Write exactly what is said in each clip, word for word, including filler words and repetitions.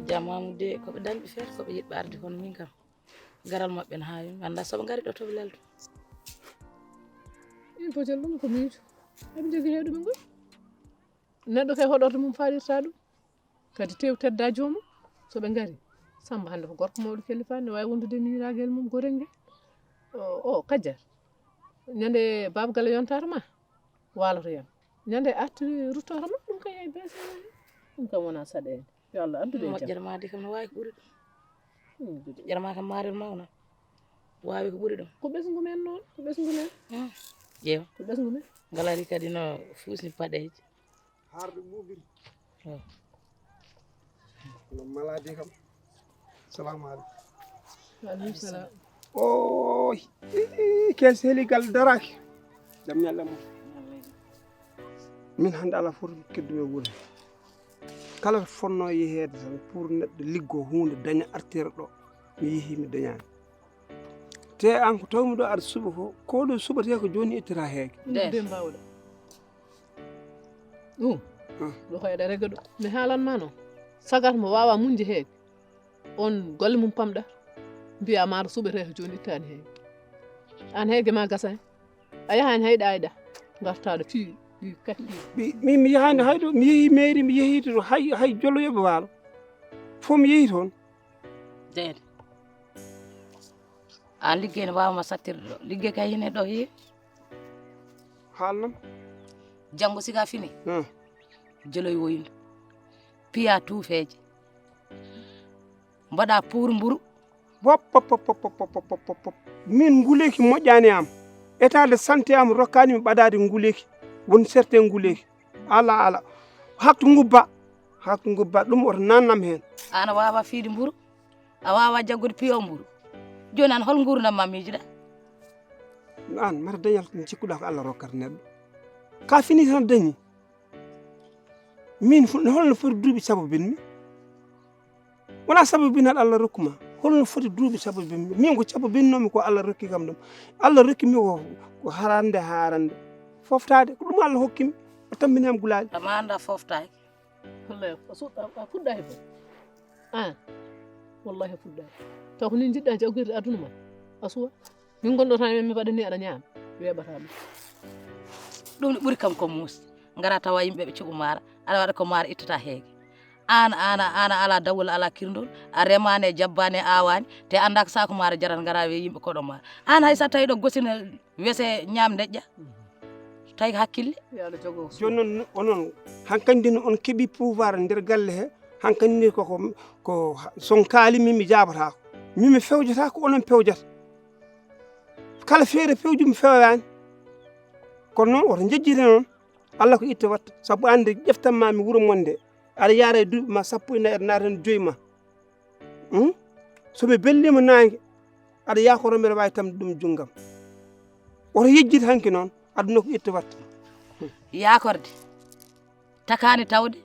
Jamamu de, ko ɓe dañɓe feere, ko ɓe yiɗɓe arde kono min kam. Garal maɓɓe no haawi, mi anndaa so ɓe ngari ɗo to ɓe lelto. Ɗin fotel ɗum ko miijo. Eɓe njogii heewɗo ɓe ngol. Neɗɗo kay hoɗorde mum faalirta ɗum. Kadi tew tedda joomum. So ɓe ngari, Samba hannde ko gorko mawɗo kellifaani, ne waawi wondude e miñiraagel mum gorel ngel. O, o, Kajjat. Ñande Baaba Galle yontata ma, waaloto yam. Ñande arti ruttoto ma, ɗum kay hay beeso. Ɗum kam wonaa saɗeende. Yo Allah addu ɓe jam. Moƴƴere ma de kam no waawi ko ɓuri ɗum. Hmm, moƴƴere ma kam maarel mawna. Waawi ko ɓuri ɗum. Ko ɓesngu men noon, ko ɓesngu men. Hmm. Ƴeew. Ko ɓesngu men. Ngal ari kadi no fuusni paɗeeji. Harde ɓuuɓiri. Oh. No malade kam. Salamu aleykum. Wa aleykum salam. Oy, ii, kel seligal daraki. Dam ñalla mo. Min hannde ala fof keddu e wuure. Kala fonno yeheede tan pour neɗɗo liggo huunde daña artira ɗo. Mi yehi mi dañaani. Te an ko tawmi ɗo aɗa suɓa ko, ko ɗo suɓatee ko jooni ittata heege. Nde. Nde mbawɗa. Ɗum. Hmm. Ɗo ko eɗa rega ɗum. Mi haalan ma noon. Sagat mo waawa muñde heege. On golle mum pamɗa. Mbiya maaro suɓetee ko jooni ittaani heege. An heege ma gasa hen. A yahaani hay ɗo ayɗa. Ngartaɗo fii ɗi katti. Mi, mi, mi yahaani hay ɗo. Mi yehi mairie, mi yehi to hay, hay jolloyoɓe waalo. Fof mi yehi toon. Deede. Aan liggey ne waawma sattirde ɗo. Liggey kay hine ɗo heewi. Haalnam. Janngo siga fini. Hmm. Joloy woyndu. Piya tuufeeje. Mbaɗa puur mburu. Wop, pop, pop, pop. Min nguleeki moƴƴaani am. État de santé am rokkaani mi ɓadaade nguleeki. Won certains nguleeki. Ala, ala. Haktu ngubba. Haktu ngubba. Ɗum oto naannam heen. Aan a waawa fiide mburu. A waawa jaggude piyo mburu. Jooni aan hol nguurndam ma miijiɗa? Aan mata dañal ko njikkuɗa ko Allah rokkata neɗɗo. Ka fini tan dañi. Min fu-, holno foti duuɓi sabu binmi? Wona sabu binal Allah rokku ma. Holno foti duuɓi sabu binmi? Min ko sabu binnomi ko Allah rokki kam ɗum. Allah rokki mi ko, ko harande, harande. Foftaade, ko ɗum Allah hokki mi. O tampini am gulaali. Tama anda foftaaki. Wallahi, a su-, a, a fuɗɗaaki fof. An, wallahi a fuɗɗaaki. Taw ko ni njiɗɗa jawgirde aduna ma. A suwa. Min gonɗo tan mi mbaɗa ni aɗa ñaama. Weeɓata ɗum. Ɗum ne ɓuri kam ko muus. Ngara tawa yimɓe ɓe cuɓu maara. Aɗa waɗa ko maara ittata heege. An, an, an ala dawol, ala kirndol. A remaani, a jabbaani, a aawaani. Te annda ko saako maara jarata ngara wiya yimɓe koɗo maara. An hay sa tawi ɗo gosina wese ñaam ndeƴƴa. Tawi ko hakkille. Yo Allah jogo. Jooni noon, onon, hankandi no on keɓi pouvoir nder galle he, hankandi ni koko, ko son kaali min mi jaabatako. Min mi fewjata ko onon pewjata. Kala feere pewju mi fewaani. Kono noon woto njejjire noon. Allah ko itta watta. Sabu ande ƴeftan ma mi wuro mon nde. Aɗa yaara e duuɓi ma sappo e nayi, aɗa naata heen joyi ma. Hmm? So mi belliima naange, aɗa yaakoro mbeɗa waawi tamde ɗum junngam. Woto yejjit hanki noon, aduna ko itta watta. Yaakorde. Takaani tawde,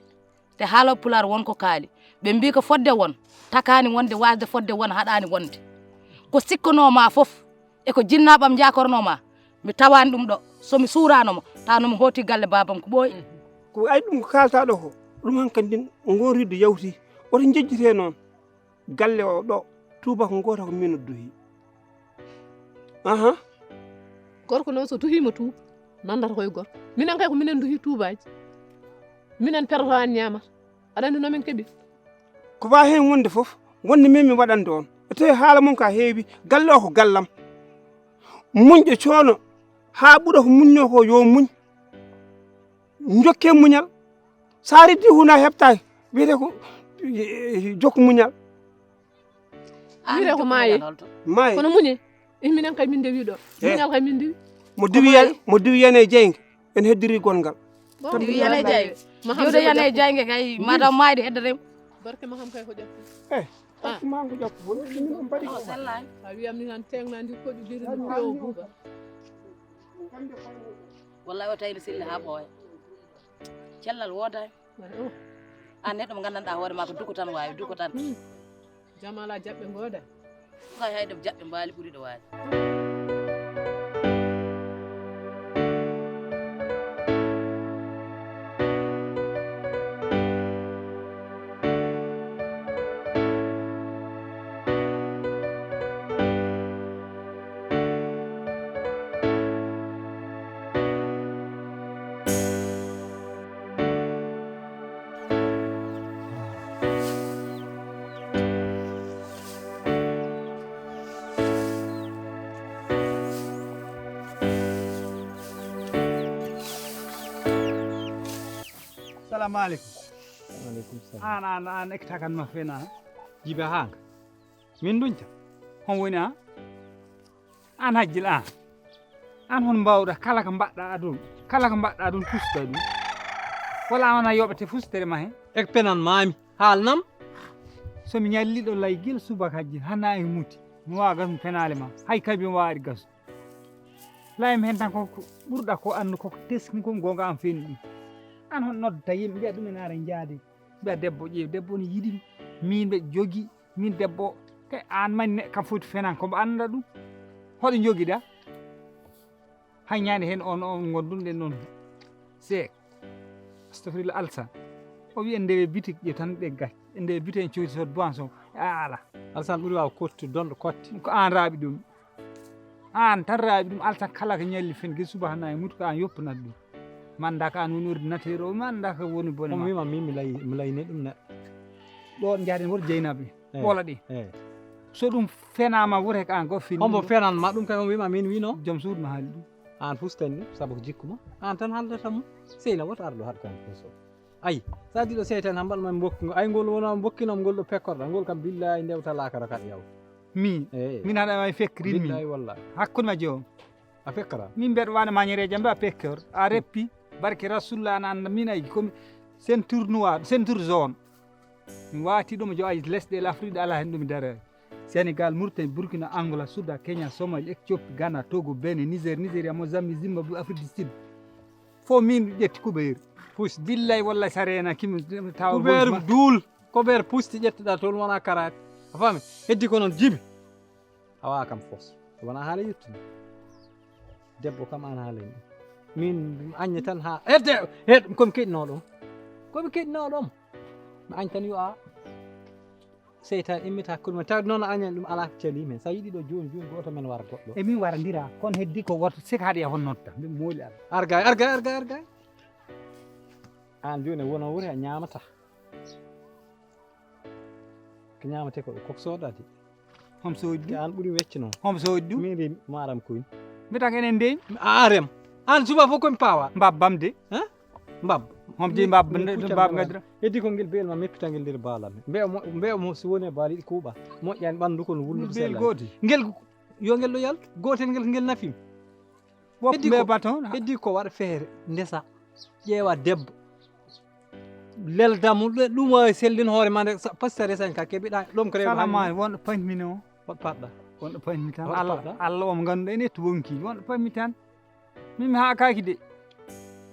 te haala pulaar won ko kaali. Ɓe mbii ko fodde won, takaani wonde, waasde fodde won, haɗaani wonde. Ko sikkanoo ma fof, e ko jinnaaɓam njaakornoo ma, mi tawaani ɗum ɗo. So mi suuraano mo, tawa no mi hooti galle baabam ko ɓooyi. Ko ay ɗum ko kaalta ɗo ko, ɗum hankadi ngoriido yawti. Woto njejjitee noon. Galle o ɗo, tuubako gooto ko min o duhi. Aha. Gorko noon so duhiima tuuba, nanndata koye gorko. Minen kay ko minen duhi tuubaaji. Minen perata aan ñaamata. Aɗa anndi no min keɓi? Ko waawi heen wonde fof, wonde min mi waɗande on. E tawi haala mum ka heewi, galle o ko gallam. Muñƴo coono, haa ɓura ko muñño ko yo muñ. Njokke muñal. Sa reddi huunde a heɓtaaki, wiyete ko, eh, jokku muñal. Wiyete ko maaye. Maaye. Kono muñe. Eh, minen kay min ndewi ɗo. Eh. Muñal kay min ndewi. Mo diwi yan-, mo diwi yane jeynge, en heddiri gongal. Diwi yane jeynge. Diwde yane jeynge kay, madam maayde heddere. Barke ma kam kay ko ƴakku. Eh, barke ma ko ƴakku. Woni min on mbaɗi ko. A wiyam ni han teŋnandi koɗi diri no fewo buuba. Wallahi o tawino sille haa ɓooya. Cellal woodaani. An neɗɗo mo nganndanɗaa hoore maa ko duko tan waawi, duko tan. Hmm. Jam alaa jaɓɓe ngooda. Hay hay ɗo jaɓɓe mbaali ɓuri ɗo waawi. Salamu aleykum. Aleykum salam. An, an, an ekta kan ma fena. Jibe hanga. Min dunta. Hon woni an? An hajjil an. An hon mbawɗa kala ko mbaɗɗa adun. Kala ko mbaɗɗa adun fusta ɗum. Wala an a yoɓete fustere ma hen. Ek penan mami. Haalnam. So mi ñalliɗo lay gila subaka hajjil hana e muti. Mi wawa gasu mi fenaale ma. Hay kabi mi wawa ɗi gasu. Layam hen tan ko ko ɓurɗa ko andu ko teski ko gonga an feni ɗum. An hon noddata yimɓe mbiya ɗum en ara jaade. Mbiya debbo ƴeew debbo ne yiɗi min mbiya jogi min debbo. Kay an mani ne kam foti fenan ko mbo anda ɗum. Hoɗo jogiɗa? Hay ñande hen on on gondunɗen noon. Seek. Astafirullah Alsan. O wi en ndewe bitik ƴe tan ɗe gacce. En ndewe bitik en coodi sot boisson. A ala. Alsan ɓuri wawa kottu donɗo kotte. Ko an raaɓi ɗum. An tan raaɓi ɗum alta kala ko ñalli fen gila subaka nayi mutu ko an yoppanat ɗum. Mi anda ko an woni ordinateur o mi anda ko woni bone on ma. Wima min mi layi mi layni ɗum neɗɗo. Ɗo jaaden woto jeynaba en. Ɓola ɗi. So ɗum fenama woto ko an go fini. Hombo fenan ma ɗum kay on wima min wino. Joom suudu ma haali ɗum. An fustani ɗum saabu ko jikku ma an tan haldata mum. Seyna woto arɗo haɗ kan fuso. Ayi, sa diɗo seytan ha mbaɗma mbokki ngo ay ngol wona mbokkinam ngol ɗo pekkorɗa ngol kam billahi ndewta lakara kaɗa yaw. Mi min haɗa ay fekkirin mi. Billahi wallahi. Hakkude ma joom. A fekkara. Min mbeɗa wana mañereja mbe a pekkor a reppi. Barke rasulullah an anda min ay komi. Ceinture noir ceinture jaune. Mi wati ɗum jo ay lesɗe l'afrique ala hen ɗum dara. Sénégal, Mauritanie, Burkina, Angola, Soudan, Kenya, Somalie, Éthiopie, Ghana, Togo, Bénin, Niger, Nigeria, Mozambique, Zimbabwe, Afrique du Sud. Fo min ƴetti kubeer. Pusti. Billahi wallahi sa rena kimi tawa kubeer duul. Kubeer pusti ƴettuɗa toon wona karate. A faami? Heddi ko noon jibi. Awa kam fos. Wona haala yettude. Debbo kam an haala ni. Min aññe tan ha hedde hed komi keɗino ɗum. Komi keɗino ɗum. Mi añ tan yo a. Seytan immita hakkude men tawde noon a añani ɗum ala ko cali men sa yiɗi ɗo joni joni goto men wara goɗɗo e min wara ndira kono heddi ko woto sika haɗa yaha hon nodda mbi mooli ala argay argay argay argay an joni wono wuri a ñamata ko ñamate ko koko sodade hom soodi ɗum an ɓuuri wecce noon hom soodi ɗum min remi maram koyn mbitaka enen ndeymi a rem an suba fof komi pawa mbabbam de mbab hom jeyi mbab mbab gadira heddi ko ngel beel ma meppita ngel nder baala men mbeya mo mbeya mo si woni e baali ɗi kuuɓa moƴƴani ɓanndu kono wullude beel gooti ngel yo ngel ɗo yaltu gootel ngel ngel nafim heddi ko heddi ko waɗa feere ndesa ƴeewa debbo lelda mo ɗum wawi sellin hoore ma nde pasta resan ka keɓiɗa ɗom ko rewa salama wonɗo pañmino woɗ paɗɗa wonɗo pañmi tan allah allah omo ganduɗa ene ƴetti wonki wonɗo pañmi tan Min mi haakaaki de.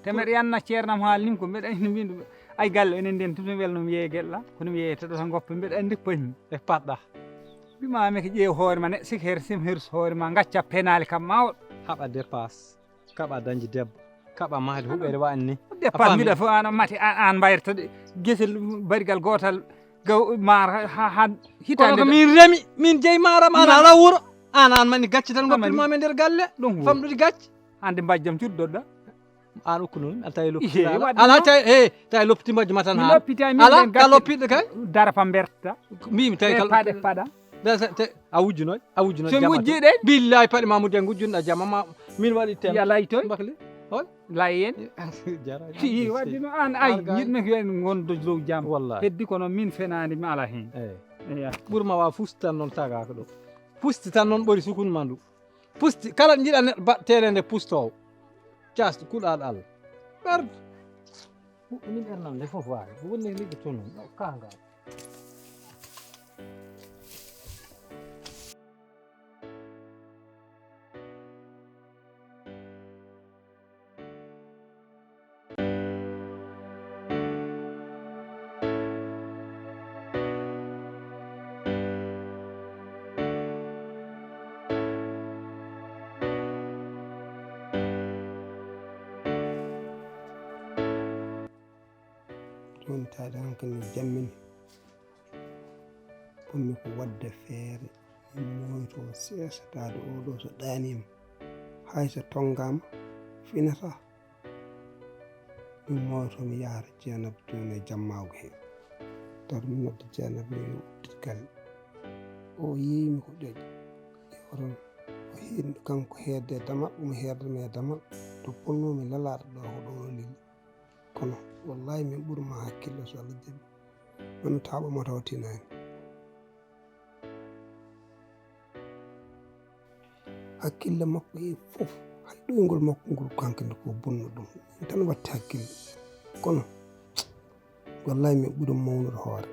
Te mbeɗa yanna ceernam haalnim ko mbeɗa andi min ɗum ay galle enen nden tun mi welno mi yeeye geɗla kono mi yeeyata ɗo tan goppa mbeɗa andi ko pañmi e paɗɗa mbimami ko ƴeew hoore ma neɗɗo siki her sim hersu hoore ma gacca penaali kam mawɗo haɓa dépasse kaɓa dañde debbo kaɓa mahde huɓere wa anni dépasse mbiɗa fof an mate an mbayrata gese barigal gootal gaw maar ha ha hitande kono ko min remi min jeyi maram an ala wuro an an mani gacce tan goppirmami e nder galle ɗum famɗude gacce hande mbajjam cuddoɗɗa an ukkunomi ala tawi loppitirala ala tawi e tawi loppiti mbajjo ma tan ha ala ka loppiɗo kay dara pa berta mbimi tawi kala paɗe paɗa a wujjunoy a wujjunoy so wujji ɗe billahi paɗe ma mudde gujjunɗa jama ma min waɗi tem ya laytoy bakli hol layen waɗino an ay yiɗmi ko en gondo dow jam wallahi heddi kono min fenani mi ala hen eyi ɓuur ma wawa fusti tan noon tagaka ɗo fusti tan noon ɓori sukun ma ndu pusti kala jiɗa neɗɗo baɗ telede pustowo castu kuɗal allah ɓerdo huɓɓini ɓernam nde fof wawi wonni liggotoo noon kangal Joni taade hankadi mi jammini. Ponmi ko waɗde feere mi moyto seesataade oo ɗoo so ɗaaniima, hay so tonngaama finataa. Mi moyto mi yahra Jeenaba jooni e jammaagu hee. Tawa mi nodda Jeenaba yo uddit galle. O yeeymi ko ƴoƴi. Iwran o heedni kanko heedde e damal, omo heedda mi e damal. To potnoomi lalaade ɗoo ko ɗoo o leli. Kono Wallahi min ɓuri ma hakkille so Allah jaɓi. Mami taɓa mo taw tinani. Hakkille makko e fof, hay ɗoyngol makko ngol kankandi ko bonno ɗum. Min tan watti hakkille. Kono, wallahi min ɓuri mawnude hoore.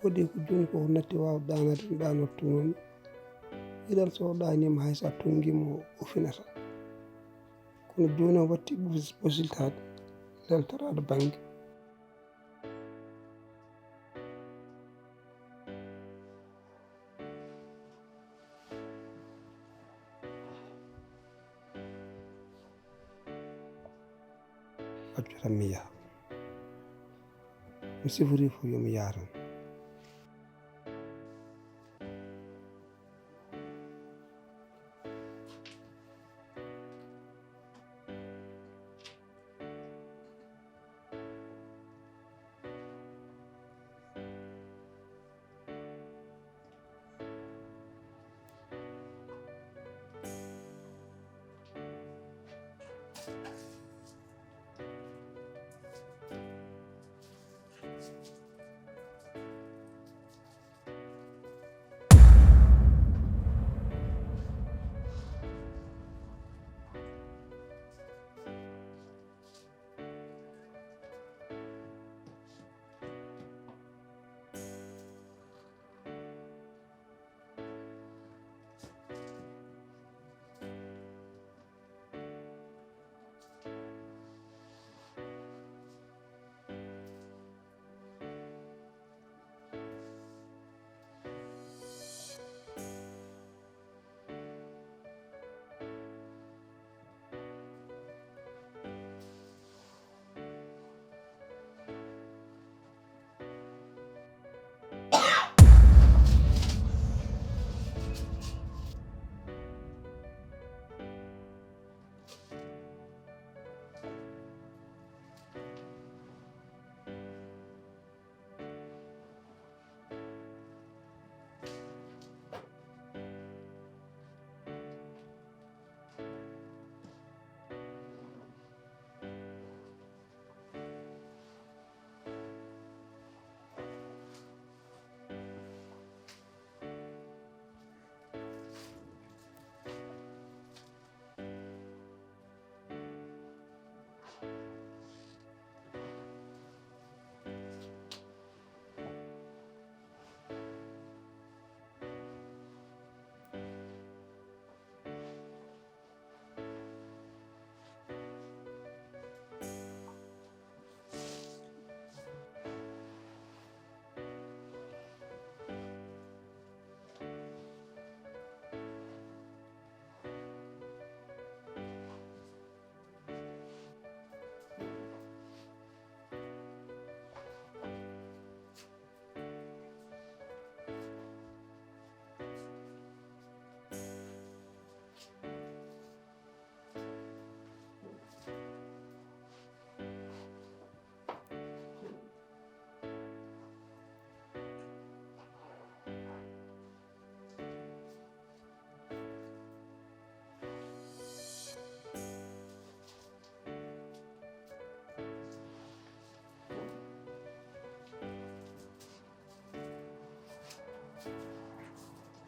Waɗi ko jooni ko natti waaw ɗaanade, ɗum ɗaanotto noon. Iɗal so o ɗaaniima hay so a tonngiima o finata. Kono jooni o watti ɓosiltaade, leltoraade bannge. Accu tan mi yaha. Mi sifori fof yo mi yaha tan.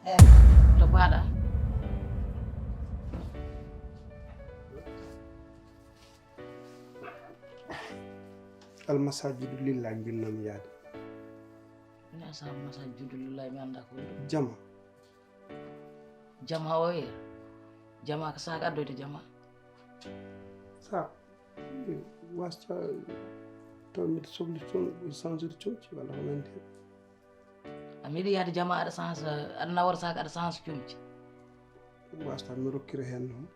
Eh, to paɗa. Almasajudu lillahi mbinnoomi yaade. Ina sa almasajudu lillahi mi annda ko ɗum. Jama. Jama o er. Jama ko saak addoyde jama. Saak. Wasta taw mbiɗa sohli toon, changer comci walla ko nanndi heen. A meeɗi yahde jama aɗa change, aɗa nawora sac aɗa change comci. Wasata mi rokkira heen noon.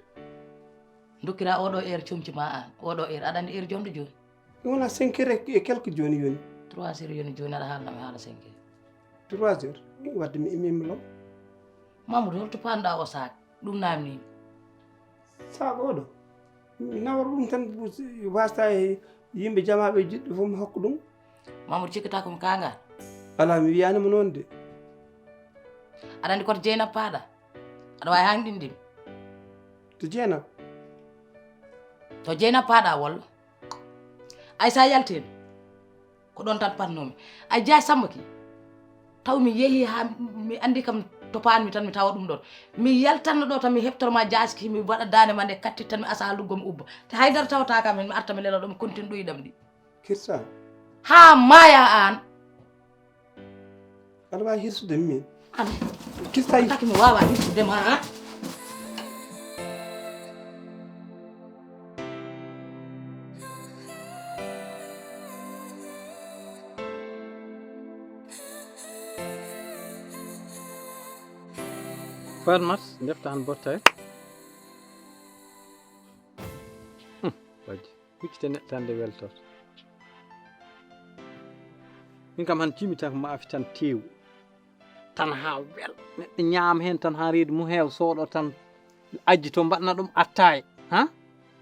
Dokkira oɗo heure comci ma an, oɗo heure. Aɗa anndi heure jomɗo jooni? Ɗum wona cinq heures e quelque jooni yoni. Trois heures yoni jooni aɗa haalna mi haala cinq heures. Trois heures? Ɗum wadde mi immiima law. Mamadou, holto paanɗa o sac? Ɗum naamniimi. Sac oɗo? Mi nawora ɗum tan, wasata e yimɓe jamaaɓe jiɗɓe fof mi hokka ɗum. Mamadou, cikkata ko mi kaangal? Alaa, mi wiyaani mo noon de. Aɗa anndi ko to Jeynaba paaɗa? Aɗa waawi haŋɗinde mi? To Jeynaba? To Jeynaba paaɗa walla? Ay, so a yaltiino, ko ɗoon tan patnoomi. Ay, Jaaji Sammba ki, taw mi yehi haa mi anndi kam to paanmi tan mi tawa ɗum ɗoon. Mi yaltanno ɗo tan mi heɓtoro ma Jaaji ki, mi waɗa daande ma nde kattit tan mi asa haa luggo mi ubba. Te haydara tawata kam heen, mi arta mi lelo ɗo mi kontin ɗoyɗam ɗi. Kirsa. Haa maaya aan. Aɗa waawi hirsude min? An. Kirsa yi. Taki mi waawaa hirsude ma, ha? Farmat, ndefta han bottay. Hmm, bajji. Huccite neɗɗo tan nde weltoto. Min kam han cimi tan ko maafe tan teewu. Tan haa wel. Neɗɗo ñaama heen tan haa reedu mum heewa, sooɗo tan ajji to mbaɗna ɗum attaaya. Ha?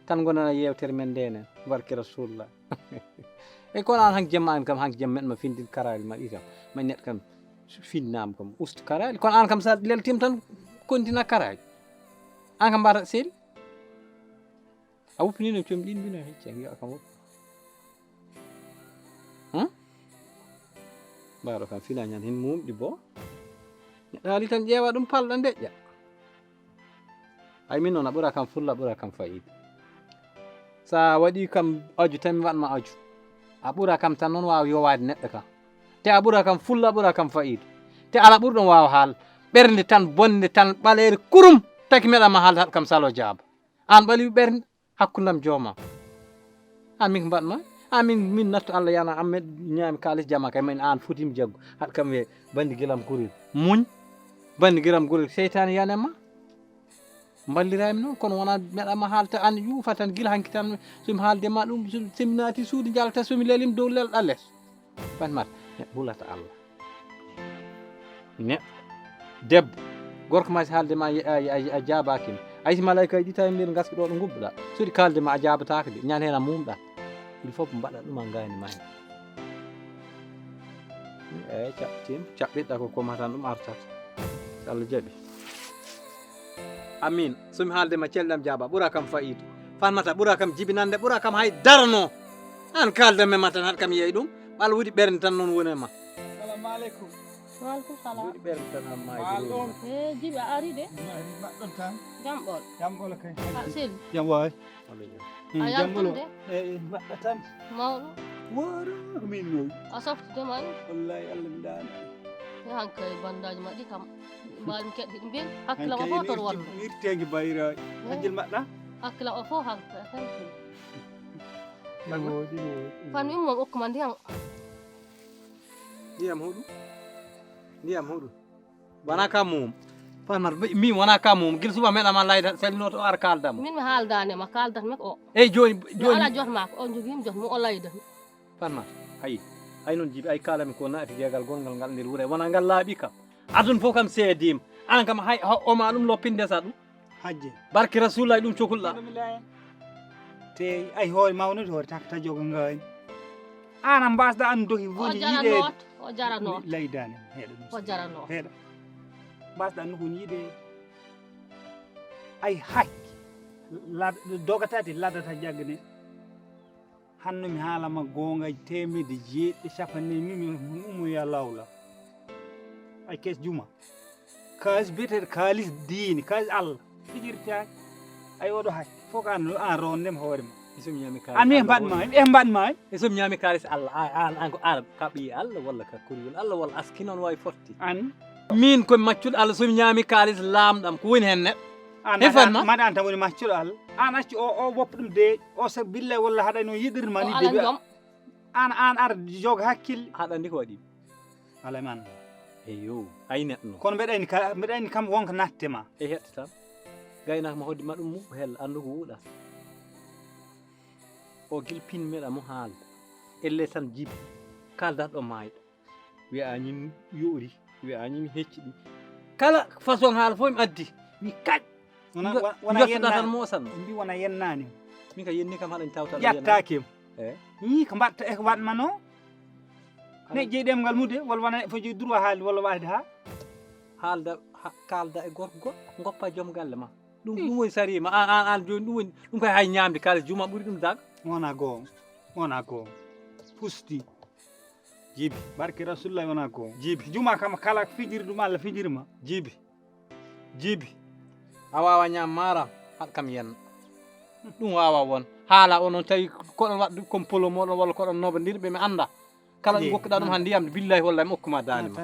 Tan ngonana yeewtere men ndenen. Barke Rasulullah. E kono aan hanki jemma aan kam hanki jemma meɗ ma findin karaali ma ɗi kam. Ma neɗɗo kam finnaama kam ustu karaali. Kono aan kam sa leltiima tan kontina karaali. Aan kam mbaɗa seeɗi. A wuppiniino coom ɗin mbino hecci a wiya kam woppa. Hmm? Mbaɗo kam fina ñan hin mumɗi bo. Neɗɗo haali tan ƴeewa ɗum palɗa ndeƴƴa. Ay min noon a ɓura kam fulla, a ɓura kam fayiida. Sa waɗi kam aju tan mi waɗ ma aju. A ɓura kam tan noon waawa yowaade neɗɗo ka. Te a ɓura kam fulla, a ɓura kam fayiida. Te ala ɓurɗo waawa haal. Ɓernde tan bonde tan ɓaleere kurum. Taki meɗa ma haalde haɗ kam salo jaaba. Aan ɓaliwi ɓernde. Hakkunde am jooma. An min ko mbaɗma? An min, min nattu Allah yana an meɗ ñaami kaalis jama kay min an foti mi jaggu. Haɗ kam wiye bandi gilam kurir. Muñ. Bandi gilam kurir. Seytaane yana ma. Mballiraymi noon kono wona meɗama haalta an yuufa tan gila hanki tan somi haalde ma ɗum somi naati suudu jalta somi lelim dow lelɗa les. Fatmata neɗɗo hulata Allah. Neɗɗo debbo gorko ma si haalde ma a jaabaki mi ay si malaykaaji ɗi tawi mbiɗa gaski ɗo ɗo ngubbuɗa soɗi kaalde ma a jaabataaka de ñande heen a muumɗa ɗum fof mbaɗa ɗum a ngaani ma heen eyi caɓɓitima caɓɓiɗɗa ko komatan ɗum artat so Allah jaɓi amin somi haalde ma celɗam jaaba ɓura kam fayidu fatmata ɓura kam jibinande ɓura kam hay darano an kaalde me ma tan haɗ kam yeey ɗum ɓal wudi ɓernde tan noon woni e ma salamu aleykum Waleykum salam. Woni ɓen tan am maaji ɗum. E jibi a ari de. Mbaɗɗon tan. Jam ɓol. Jam ɓol kay. A sel. Jam waay. A yaltunde. E mbaɗɗa tan. Mawɗo. Woro ko min noon. A softude ma ni. Wallahi Allah mi daana. E hankay bandaji maɗɗi kam. Mbaɗi keɗɗi ɗi mbin hakkila ma fof toon wonno. Wirtegi bayra. Hajjil mbaɗɗa. Hakkila o fof hankay. Fan mi ummo okkuma ndiyam. Ndiyam huɗu. Ndiyam huɗu. Wona ka mum. Fanat min wona ka mum. Gila suba meɗa ma layda salmino to ar kaldam. Min mi haldane ma kaldat mek o. Ey joni joni. Ala jot ma ko on jogim jot mo o layda. Fanat. Ayi. Ay non jibi ay kalami ko naati gegal gongal ngal nder wure wona ngal laabi kam. Adun fof kam seedim. An kam hay o ma ɗum loppinde sa ɗum. Hajje. Barke Rasulullah ɗum cokulɗa. Te ay hoore mawnude hoore takata jogo ngaani. An a mbasda an doki woni yiɗeede. O jaranoot. O jaranoot. Laydani heɗo. O jaranoot. Heɗo. Mbasda an ko woni yiɗeede. Ay hakki. Lad dogata de ladata jaggane. Hanno mi haalama goonga teemedde jeeɗiɗi capanɗe nayi min mi ummoya lawla. Ay kes juma. Kaalis biyeteeɗo kaalis diine kaalis Allah fijirtaaki. Ay oɗo hakke fof ko an an rondema hoore ma. An e mbaɗma e mbaɗma e. E somi ñaami kaalis Allah an an ko an kaɓi Allah walla ka kuriyol Allah walla aski noon wawi fotti. An. Min komi maccuɗo Allah somi ñaami kaalis laamɗam ko woni hen neɗɗo. An maɗa an tan woni maccuɗo Allah. An acci o o woppa ɗum deeƴ o sa billay walla haɗa no yiɗirma ni deeƴ. An an ar jog hakkille. Haɗa andi ko waɗi. Alay man. Eyo, ay neɗɗo no. Kono mbeɗa andi ka mbeɗa andi kam wonko natte ma. E heɗta tan. Gaynako ma hoddi ma ɗum mum ko hel andu ko wuuɗa. O gil pin meɗa mo haalda. Elle tan jibi. Kaldat ɗo mayɗo. Wiya ñim yoori, wiya ñim hecci ɗi. Kala façon haala fof mi addi. Mi kaƴ. Wona wona yennaani. Tan mo sanno. Mbi wona yennaani. Min ka yenni kam haɗa tawta. Yattaaki. Eh. Ni ko mbatta e ko wadma no. Ne jeyi ɗemngal mude walla wona fo jeyi droit haalde walla waasde haa? Haalda, ha-, kaalda e gorko goɗɗo, ngoppa joom galle ma. Ɗum, ɗum woni sariya ma. An, an, an jooni ɗum woni, ɗum kay hay ñaamde kala juma ɓuri ɗum daga. Wona goonga, wona goonga. Fusti. Jibi. Barke Rasulullah wona goonga. Jibi. Juma kam kala fijiri ɗum Allah fijiri ma. Jibi. Jibi. A waawa ñaam maaram, haɗ kam yenna. Ɗum waawa won. Haala o noon tawi koɗon waɗdu kompolo moɗon walla koɗon nobandirɓe mi annda. Kala ɗum gokkuɗa ɗum hannde yiyam, billahi wallahi mi okkuma daani ma.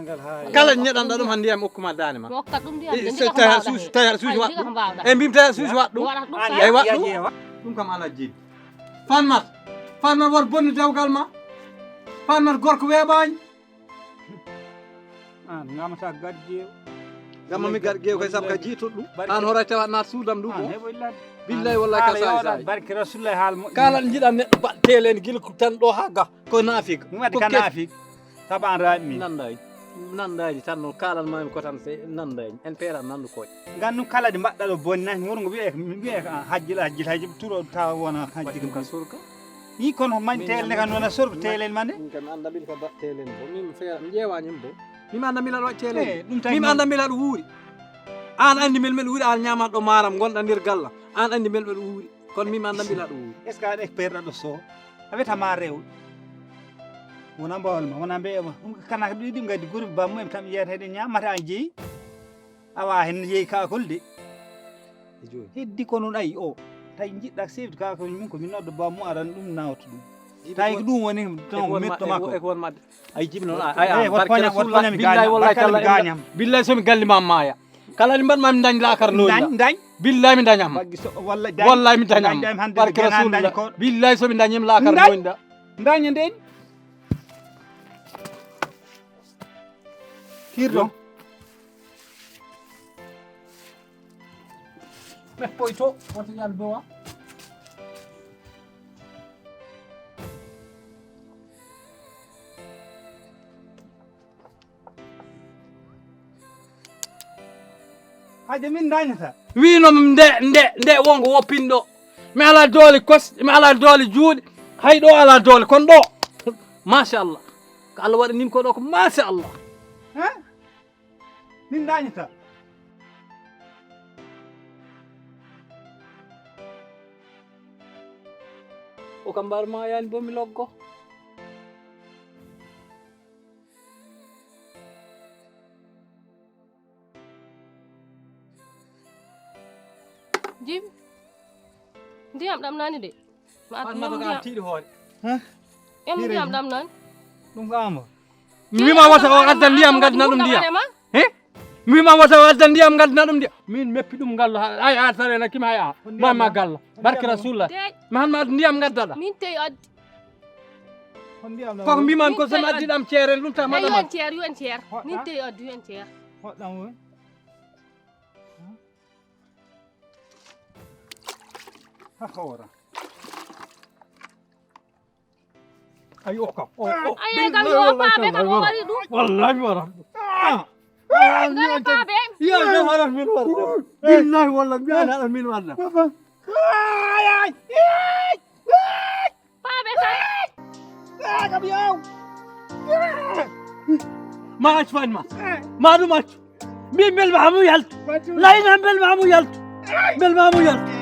Kala ñeɗanɗa ɗum hannde yiyam mi okkuma daani ma. Rokkat ɗum ndiyam, de, so ndiyam tawi aɗa suusi, tawi aɗa suusi waɗ ɗum. E mbimi tawi aɗa suusi waɗ ɗum. Waɗat ɗum. Ay waɗ ɗum. Ɗum kam ala jibi. Fanmat. Fanmat war bonni dewgal ma. Fanmat gorko weeɓaani. An ngamata garjeew. Gamma mi garjeew kay sabu ka jiito ɗum. An horay tawa naat suudam ɗum. An heɓoy ladde. Billahi wallahi ka sai sai. Barke Rasulullah haal mo. Kala jiɗa neɗɗo baɗ telen gila ko tan ɗo ha ga. Ko naafik. Mi waɗi ka naafik. Sabu an raaɓi min. Nandaji. Nandaji tan no kalan mami ko tan se nandaji. En pera nandu koy. Ngan ɗum kala ɗi mbaɗɗa ɗo bonni nan wuro ngo wiyee, wiyee ka hajjil, hajjil, hajjil, turo tawa wona hajjil. Waɗi ɗum ka surga. Ni kono man telen ne kan wona sorgo telen mane. Min kam mi anda min ka ba telen bo. Min mi feera, mi ƴeewaani mo bo. Min mi anda mbila ɗo telen. Eh, ɗum tawi min mi anda mbila ɗo wuuri. An andi mbel mel wuuri, an ñaama ɗo maaram, ngonɗa nder galla. An andi mbel mel wuuri. Kono min mi anda mbila ɗo wuuri. Est-ce que aɗa perɗa ɗo so? A weta ma rew. Wona mbawal ma, wona mbeya ma. Ɗum kana ɗiɗi ngadi groupe ba mum en tam yeyata eɗen ñaamata an jeeyi. Awa hen yehi kakol de. E jooni. Heddi ko noon ayi o. Tawi jiɗɗa sefde kakol mum ko mi nodda ba mum aran ɗum nawta ɗum. Tawi ko ɗum woni ton metto makko. E ko won madde. Ay jibi noon ay ay barke Rasulullah billahi wallahi taala. Billahi so mi galli ma maaya. Kala ni mbaɗ ma mi dañ laakar noon. Dañ dañ. Billahi mi dañam. Wallahi mi dañam. Barke Rasulullah. Billahi so mi dañim laakar noon da. Dañ den. Hirɗo. Ɓe poyto, woto yal bowa. Haade min dañata. Wiino nde, nde, nde wonko woppinɗo. Mi ala doole kos, mi ala doole juuɗe. Hay ɗo ala doole, kon ɗo. Machallah. Ko Allah waɗi nin ko ɗo ko machallah. Hein? Min dañata. O kam mbar ma yani bo mi loggo. Jim. Ndiyam ɗam nani de. Ma at Fatmata ko an tiiɗi hoore. Hah? Em ndiyam ɗam nani. Ɗum ko an ba. Mi wima wata o adda ndiyam ngadna ɗum ndiyam. He? Mi wima wata o adda ndiyam ngadna ɗum ndiyam. Min meppi ɗum ngallo ha ay a tare na kim hay a. Mama galla. Barke Rasulullah. Ma han ma addu ndiyam ngaddaɗa. Min tey addi. Koko mbiman ko so mi addi ɗam ceere ɗum ta maɗa. Yo en ceer, yo en ceer. Min tey addi, yo en ceer. Hoɗɗam woni. Ha hawra. Ay okka. Ay ay gal yo paabe gal o wari ɗum. Wallahi mi wara. Gal paabe. Ya no wara min wara. Billahi wallahi mi ana min wara. Ay ay. Paabe kay. Kam yaw. Ma accu fan ma. Ma ɗum accu. Mbi mbel ma hamu yaltu. Layna mbel ma hamu yaltu. Mbel ma hamu yaltu.